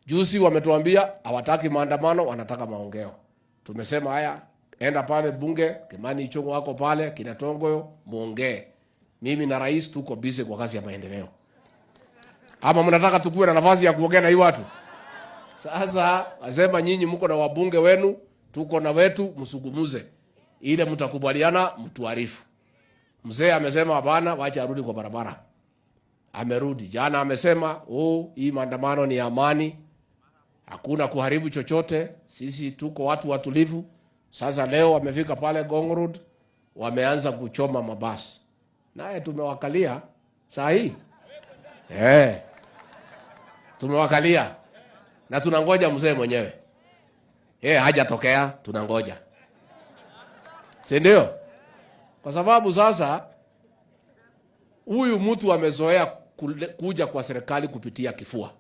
Juzi wametuambia hawataki maandamano, wanataka maongeo. Tumesema haya, enda pale bunge, Kimani Ichung'wah wako pale, kina Tongoyo, muongee. Mimi na rais tuko busy kwa kazi ya maendeleo. Ama mnataka tukuwe na nafasi ya kuongea na hii watu? Sasa wasema nyinyi mko na wabunge wenu, tuko na wetu, msungumuze. Ile mtakubaliana, mtuarifu. Mzee amesema hapana, wacha arudi kwa barabara. Amerudi jana, amesema oh, hii maandamano ni amani, hakuna kuharibu chochote, sisi tuko watu watulivu. Sasa leo wamefika pale Ngong Road, wameanza kuchoma mabasi, naye tumewakalia saa hii eh, tumewakalia na tunangoja mzee mwenyewe yeye hajatokea, tunangoja, si ndio? Kwa sababu sasa huyu mtu amezoea kuja kwa serikali kupitia kifua.